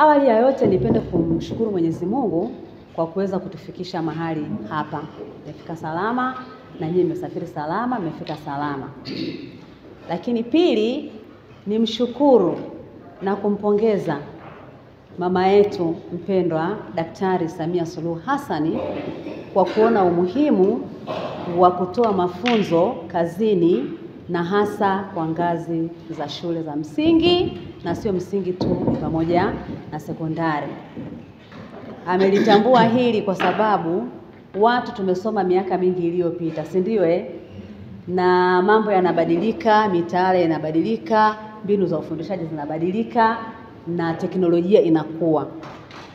Awali ya yote nipende kumshukuru Mwenyezi Mungu kwa kuweza kutufikisha mahali hapa. Nimefika salama na nyinyi mmesafiri salama, mmefika salama. Lakini pili, nimshukuru na kumpongeza mama yetu mpendwa Daktari Samia Suluhu Hassan kwa kuona umuhimu wa kutoa mafunzo kazini na hasa kwa ngazi za shule za msingi, na sio msingi tu, pamoja na sekondari. Amelitambua hili kwa sababu watu tumesoma miaka mingi iliyopita, si ndio eh? Na mambo yanabadilika, mitaala inabadilika, mbinu za ufundishaji zinabadilika na teknolojia inakuwa.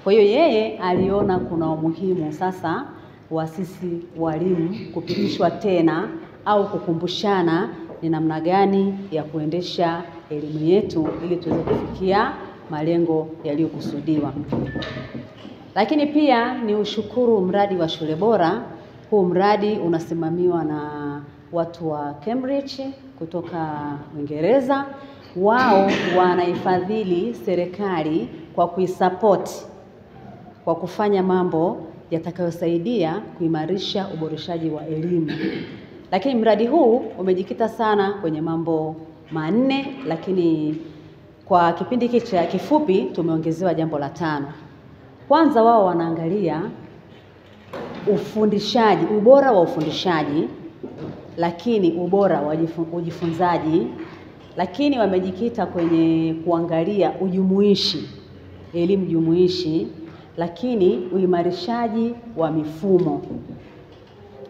Kwa hiyo yeye aliona kuna umuhimu sasa wa sisi walimu kupitishwa tena au kukumbushana ni namna gani ya kuendesha elimu yetu ili tuweze kufikia malengo yaliyokusudiwa. Lakini pia ni ushukuru mradi wa shule bora. Huu mradi unasimamiwa na watu wa Cambridge kutoka Uingereza. Wao wanaifadhili serikali kwa kuisupport kwa kufanya mambo yatakayosaidia kuimarisha uboreshaji wa elimu. Lakini mradi huu umejikita sana kwenye mambo manne, lakini kwa kipindi hiki cha kifupi tumeongezewa jambo la 5. Kwanza, wao wanaangalia ufundishaji, ubora wa ufundishaji, lakini ubora wa ujifunzaji, lakini wamejikita kwenye kuangalia ujumuishi, elimu jumuishi, lakini uimarishaji wa mifumo.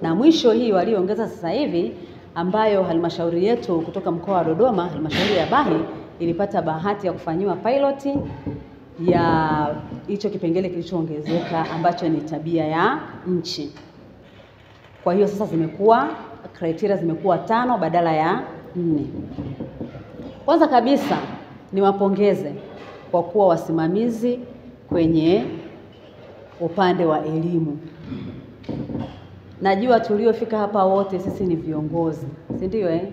Na mwisho hii walioongeza sasa hivi, ambayo halmashauri yetu kutoka mkoa wa Dodoma, halmashauri ya Bahi, ilipata bahati ya kufanyiwa piloti ya hicho kipengele kilichoongezeka ambacho ni tabia ya nchi. Kwa hiyo sasa zimekuwa criteria zimekuwa 5 badala ya 4. Kwanza kabisa niwapongeze kwa kuwa wasimamizi kwenye upande wa elimu. Najua tuliofika hapa wote sisi ni viongozi, si ndio eh?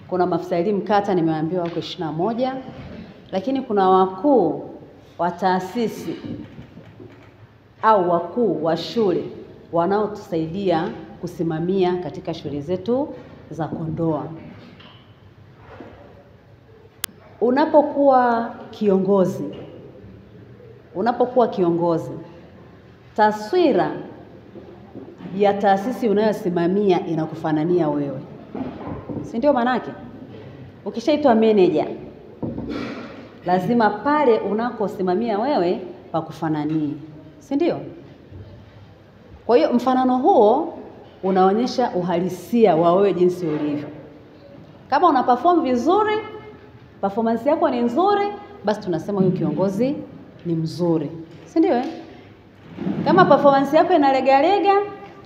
Kuna maafisa elimu kata nimeambiwa wako 21, lakini kuna wakuu wa taasisi au wakuu wa shule wanaotusaidia kusimamia katika shule zetu za Kondoa. Unapokuwa kiongozi, taswira ya taasisi unayosimamia inakufanania wewe, si ndio? Manake ukishaitwa manager, lazima pale unakosimamia wewe pakufananie, si ndio? Kwa hiyo mfanano huo unaonyesha uhalisia wa wewe jinsi ulivyo. Kama una perform vizuri, performance yako ni nzuri, basi tunasema huyu kiongozi ni mzuri, si ndio eh? Kama performance yako inalegalega,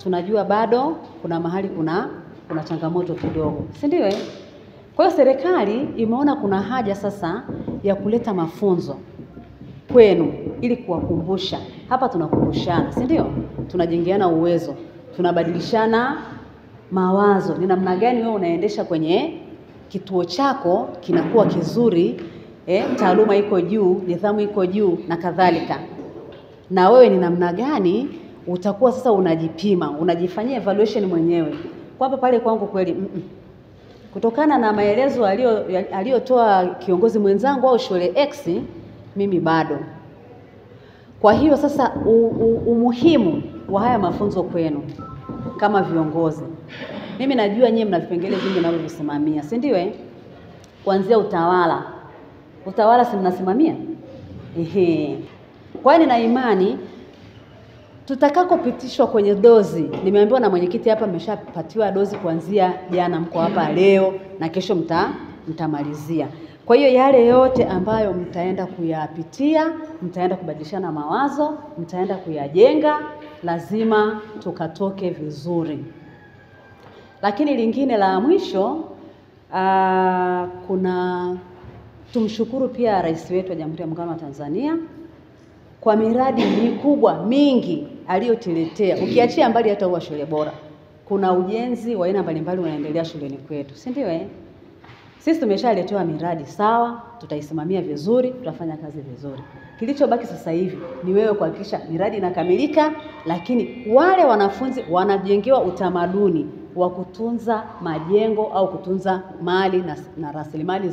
tunajua bado kuna mahali kuna changamoto kidogo, si ndio eh? Kwa hiyo serikali imeona kuna haja sasa ya kuleta mafunzo kwenu ili kuwakumbusha. Hapa tunakumbushana, si ndio? Tunajengeana uwezo, tunabadilishana mawazo, ni namna gani wewe unaendesha kwenye kituo chako kinakuwa kizuri, taaluma iko juu, nidhamu iko juu na kadhalika. Na wewe ni namna gani utakuwa sasa unajipima, unajifanyia evaluation mwenyewe. Kwamba pale kwangu kweli kutokana na maelezo aliyotoa kiongozi mwenzangu au shule X, mimi bado. Kwa hiyo sasa umuhimu wa haya mafunzo kwenu kama viongozi. Mimi najua nyinyi mna vipengele vingi mnavyovisimamia, si ndio eh? Kuanzia utawala. Utawala si mnasimamia? Ehe. Kwa hiyo nina imani tutakakopitishwa kwenye dozi, nimeambiwa na mwenyekiti hapa mmeshapatiwa dozi kuanzia jana, mko hapa leo na kesho mtamalizia. Kwa hiyo yale yote ambayo mtaenda kuyapitia, mtaenda kubadilishana mawazo, mtaenda kuyajenga, lazima tukatoke vizuri. Lakini lingine la mwisho, kuna tumshukuru pia Rais wetu wa Jamhuri ya Muungano wa Tanzania kwa miradi mikubwa mingi aliyotuletea. Ukiachia mbali hata huwa shule bora, kuna ujenzi wa aina mbalimbali unaendelea shuleni kwetu, si ndio eh? Sisi tumeshaletewa miradi, sawa, tutaisimamia vizuri, tutafanya kazi vizuri. Kilichobaki sasa hivi ni wewe kuhakikisha miradi inakamilika, lakini wale wanafunzi wanajengewa utamaduni wa kutunza majengo au kutunza mali na rasilimali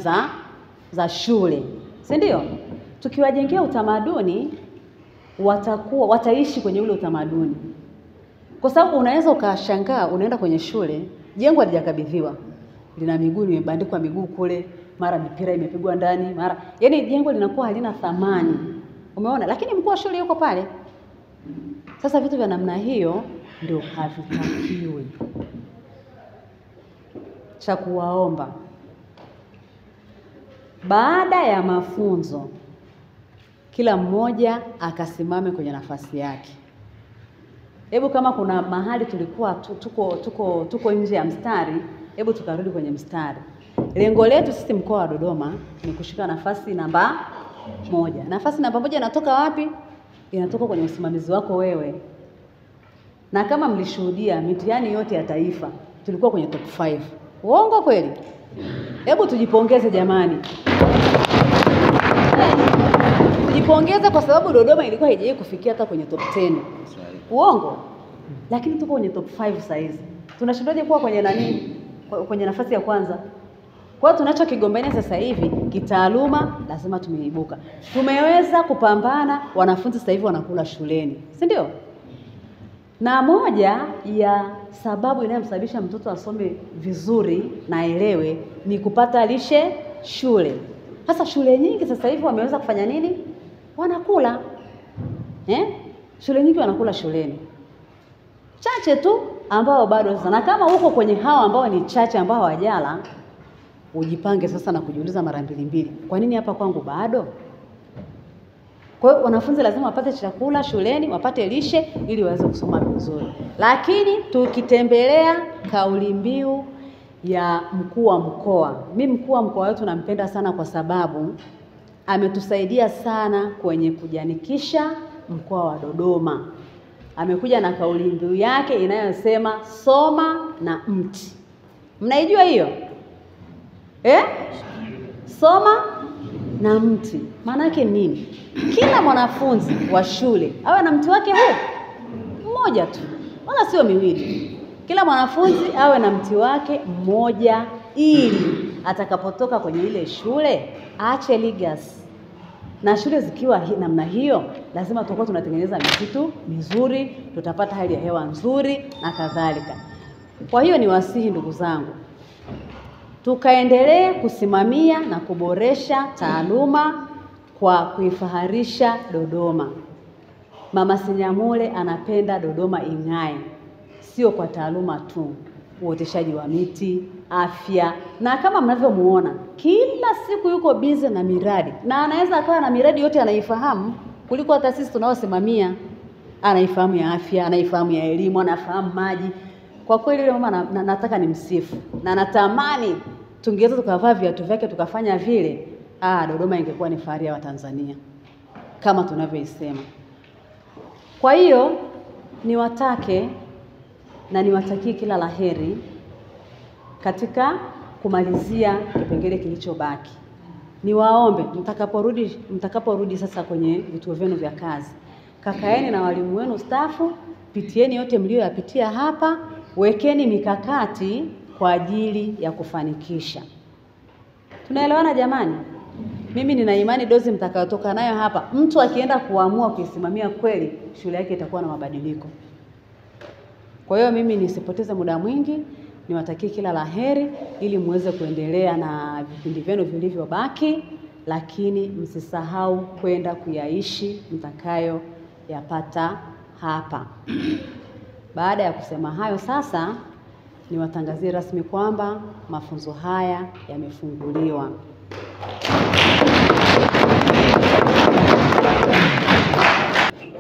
za shule, si ndio? Tukiwajengea utamaduni wataishi kwenye ule utamaduni. Kwa sababu unaweza ukashangaa, unaenda kwenye shule, jengo halijakabidhiwa, lina miguu imebandikwa miguu kule, mara mipira imepigwa ndani, mara yani jengo linakuwa halina thamani. Umeona? Lakini mkuu wa shule yuko pale. Sasa vitu vya namna hiyo ndio havitakiwi. Cha kuwaomba, baada ya mafunzo kila mmoja akasimame kwenye nafasi yake. Hebu kama kuna mahali tulikuwa tuko nje ya mstari, hebu tukarudi kwenye mstari. Lengo letu sisi mkoa wa Dodoma ni kushika nafasi namba 1. Nafasi namba 1 inatoka wapi? Inatoka kwenye usimamizi wako wewe. Na kama mlishuhudia mitihani yote ya taifa, tulikuwa kwenye top 5. Uongo kweli? Hebu tujipongeze jamani. Tujipongeze kwa sababu Dodoma ilikuwa haijawahi kufikia hata kwenye top 10. Uongo? Lakini tuko kwenye top 5 sasa hizi. Tunashindaje kuwa kwenye nani? Kwenye nafasi ya kwanza? Kwa hiyo tunachokigombania sasa hivi kitaaluma lazima tumeibuka. Tumeweza kupambana, wanafunzi sasa hivi wanakula shuleni, si ndio? Na moja ya sababu inayomsababisha mtoto asome vizuri na aelewe ni kupata lishe shule. Sasa shule nyingi sasa hivi wameweza kufanya nini? Wanakula. Shule nyingi wanakula shuleni. Chache tu ambao bado sasa, na kama uko kwenye hao ambao ni chache ambao hawajala, ujipange sasa na kujiuliza mara mbili mbili, kwa nini hapa kwangu bado? Kwa hiyo wanafunzi lazima wapate chakula shuleni, wapate lishe ili waweze kusoma vizuri. Lakini tukitembelea kauli mbiu ya mkuu wa mkoa, mimi mkuu wa mkoa wetu nampenda sana kwa sababu ametusaidia sana kwenye kujanikisha mkoa wa Dodoma. Amekuja na kauli mbiu yake inayosema soma na mti. Mnaijua hiyo? Soma na mti. Maana yake nini? Kila mwanafunzi wa shule awe na mti wake huu mmoja tu, wala sio miwili. Kila mwanafunzi awe na mti wake mmoja ili atakapotoka kwenye ile shule aache legacy. Na shule zikiwa namna hiyo, lazima tutakuwa tunatengeneza misitu mizuri, tutapata hali ya hewa nzuri na kadhalika. Kwa hiyo niwasihi ndugu zangu, tukaendelee kusimamia na kuboresha taaluma kwa kuifaharisha Dodoma. Mama Senyamule anapenda Dodoma ing'ae, sio kwa taaluma tu, uoteshaji wa miti, afya. Na kama mnavyomuona, kila siku yuko busy na miradi, na anaweza akawa na miradi yote anaifahamu kuliko hata sisi tunaosimamia. Anaifahamu ya afya, anaifahamu ya elimu, anafahamu maji. Kwa kweli yule mama nataka nimsifu, na natamani tungeweza tukavaa viatu vyake tukafanya vile, Dodoma ingekuwa ni fahari ya Watanzania kama tunavyoisema. Kwa hiyo niwatake na niwatakie kila laheri katika kumalizia kipengele kilichobaki. Niwaombe mtakaporudi sasa kwenye vituo vyenu vya kazi, kakaeni na walimu wenu stafu, pitieni yote mlioyapitia hapa, wekeni mikakati kwa ajili ya kufanikisha. Tunaelewana jamani? Mimi nina imani dozi mtakayotoka nayo hapa, mtu akienda kuamua kuisimamia kweli, shule yake itakuwa na mabadiliko. Kwa hiyo mimi nisipoteze muda mwingi, niwatakie kila laheri ili muweze kuendelea na vipindi vyenu vilivyobaki, lakini msisahau kwenda kuyaishi mtakayo yapata hapa. Baada ya kusema hayo, sasa niwatangazie rasmi kwamba mafunzo haya yamefunguliwa.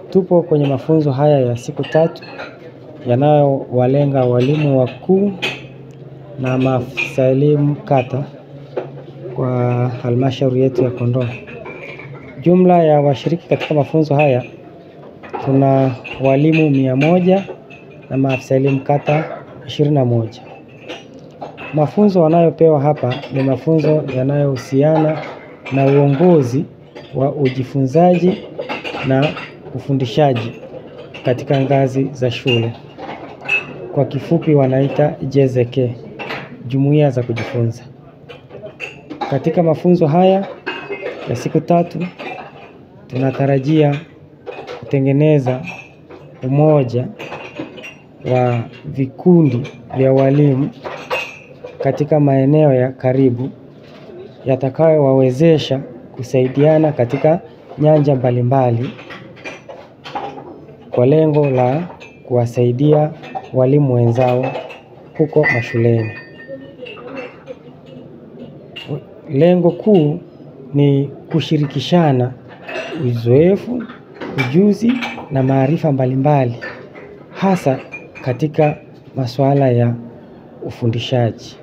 Tupo kwenye mafunzo haya ya siku 3 yanayowalenga walimu wakuu na maafisa elimu kata kwa halmashauri yetu ya Kondoa. Jumla ya washiriki katika mafunzo haya tuna walimu 100 na maafisa elimu kata 21. Mafunzo wanayopewa hapa ni mafunzo yanayohusiana na uongozi wa ujifunzaji na ufundishaji katika ngazi za shule. Kwa kifupi wanaita JZK, Jumuiya za Kujifunza. Katika mafunzo haya ya siku 3 tunatarajia kutengeneza umoja wa vikundi vya walimu katika maeneo ya karibu yatakayowawezesha kusaidiana katika nyanja mbalimbali kwa lengo la kuwasaidia walimu wenzao huko mashuleni. Lengo kuu ni kushirikishana uzoefu, ujuzi na maarifa mbalimbali, hasa katika masuala ya ufundishaji,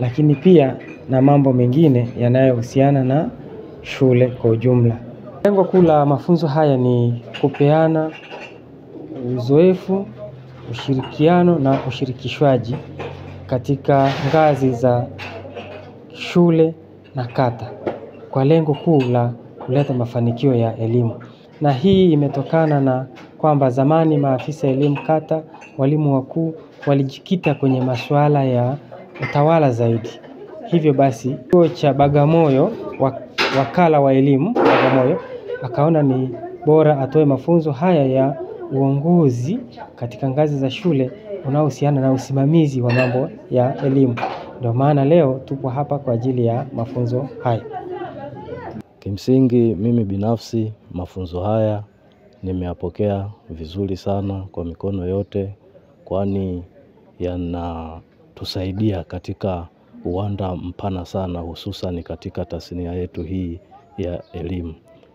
lakini pia na mambo mengine yanayohusiana na shule kwa ujumla. Lengo kuu la mafunzo haya ni kupeana uzoefu, ushirikiano na ushirikishwaji katika ngazi za shule na kata kwa lengo kuu la kuleta mafanikio ya elimu. Na hii imetokana na kwamba zamani maafisa elimu kata, walimu wakuu walijikita kwenye masuala ya utawala zaidi. Hivyo basi chuo cha Bagamoyo, wakala wa elimu Bagamoyo akaona ni bora atoe mafunzo haya ya uongozi katika ngazi za shule unaohusiana na usimamizi wa mambo ya elimu. Ndio maana leo tupo hapa kwa ajili ya mafunzo haya. Kimsingi mimi binafsi mafunzo haya nimeyapokea vizuri sana kwa mikono yote, kwani yanatusaidia katika uwanda mpana sana, hususan katika tasnia yetu hii ya elimu.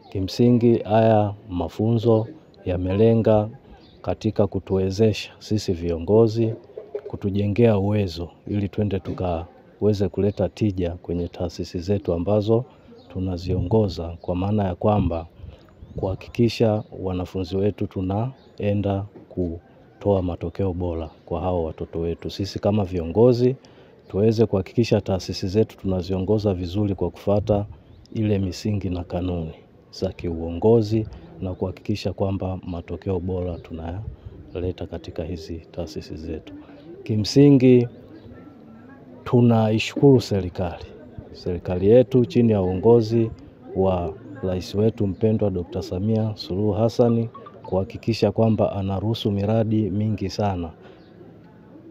Kimsingi haya mafunzo yamelenga katika kutuwezesha sisi viongozi, kutujengea uwezo ili twende tukaweze kuleta tija kwenye taasisi zetu ambazo tunaziongoza, kwa maana ya kwamba kuhakikisha wanafunzi wetu tunaenda kutoa matokeo bora kwa hao watoto wetu. Sisi kama viongozi tuweze kuhakikisha taasisi zetu tunaziongoza vizuri kwa kufuata ile misingi na kanuni za kiuongozi na kuhakikisha kwamba matokeo bora tunayaleta katika hizi taasisi zetu. Kimsingi tunaishukuru serikali yetu chini ya uongozi wa rais wetu mpendwa Dr. Samia Suluhu Hassan kuhakikisha kwamba anaruhusu miradi mingi sana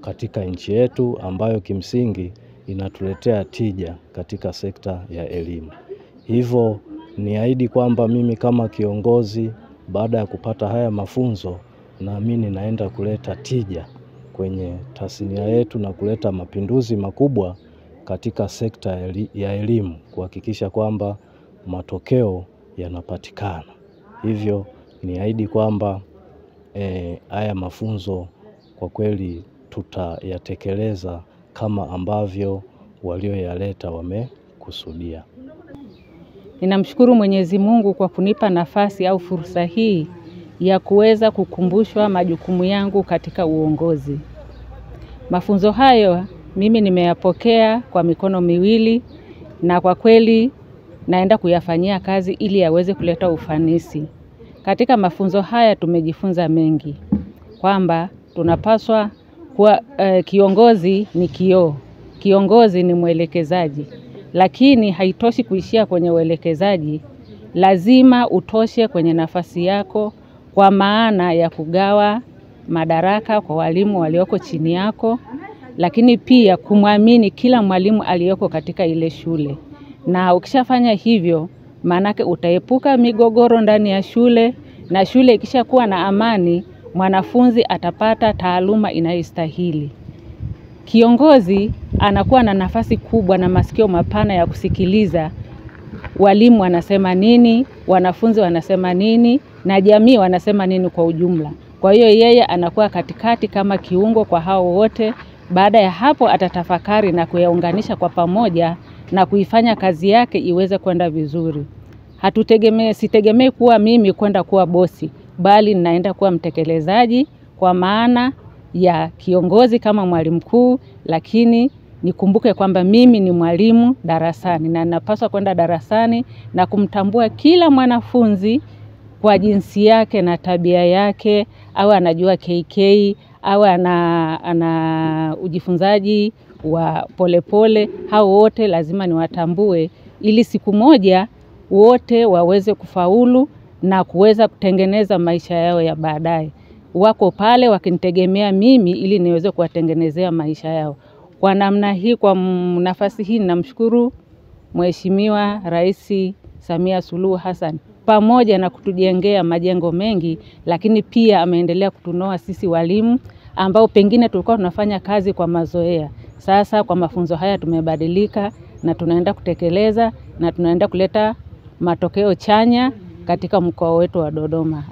katika nchi yetu ambayo kimsingi inatuletea tija katika sekta ya elimu. Hivyo niahidi kwamba mimi kama kiongozi baada ya kupata haya mafunzo naamini naenda kuleta tija kwenye tasnia yetu na kuleta mapinduzi makubwa katika sekta ya elimu, kuhakikisha kwamba matokeo yanapatikana. Hivyo niahidi kwamba haya mafunzo kwa kweli tutayatekeleza kama ambavyo walioyaleta wamekusudia. Ninamshukuru Mwenyezi Mungu kwa kunipa nafasi au fursa hii ya kuweza kukumbushwa majukumu yangu katika uongozi. Mafunzo hayo mimi nimeyapokea kwa mikono miwili na kwa kweli naenda kuyafanyia kazi ili yaweze kuleta ufanisi. Katika mafunzo haya tumejifunza mengi, kwamba tunapaswa kuwa kiongozi ni kioo, kiongozi ni mwelekezaji. Lakini haitoshi kuishia kwenye uelekezaji, lazima utoshe kwenye nafasi yako kwa maana ya kugawa madaraka kwa walimu walioko chini yako, lakini pia kumwamini kila mwalimu aliyoko katika ile shule. Na ukishafanya hivyo, maanake utaepuka migogoro ndani ya shule, na shule ikishakuwa na amani, mwanafunzi atapata taaluma inayostahili. Kiongozi anakuwa na nafasi kubwa na masikio mapana ya kusikiliza walimu wanasema nini, wanafunzi wanasema nini, na jamii wanasema nini kwa ujumla. Kwa hiyo yeye anakuwa katikati kama kiungo kwa hao wote. Baada ya hapo atatafakari na kuyaunganisha kwa pamoja na kuifanya kazi yake iweze kwenda vizuri. Sitegemei kuwa mimi kwenda kuwa bosi, bali ninaenda kuwa mtekelezaji, kwa maana ya kiongozi kama mwalimu mkuu, lakini nikumbuke kwamba mimi ni mwalimu darasani na napaswa kwenda darasani na kumtambua kila mwanafunzi kwa jinsi yake na tabia yake, au anajua KK au ana ujifunzaji wa polepole. Hao wote lazima niwatambue ili siku moja wote waweze kufaulu na kuweza kutengeneza maisha yao ya baadaye. Wako pale wakinitegemea mimi ili niweze kuwatengenezea maisha yao. Kwa namna hii, kwa nafasi hii, namshukuru Mheshimiwa Rais Samia Suluhu Hassan, pamoja na kutujengea majengo mengi, lakini pia ameendelea kutunoa sisi walimu ambao pengine tulikuwa tunafanya kazi kwa mazoea. Sasa kwa mafunzo haya tumebadilika na tunaenda kutekeleza na tunaenda kuleta matokeo chanya katika mkoa wetu wa Dodoma.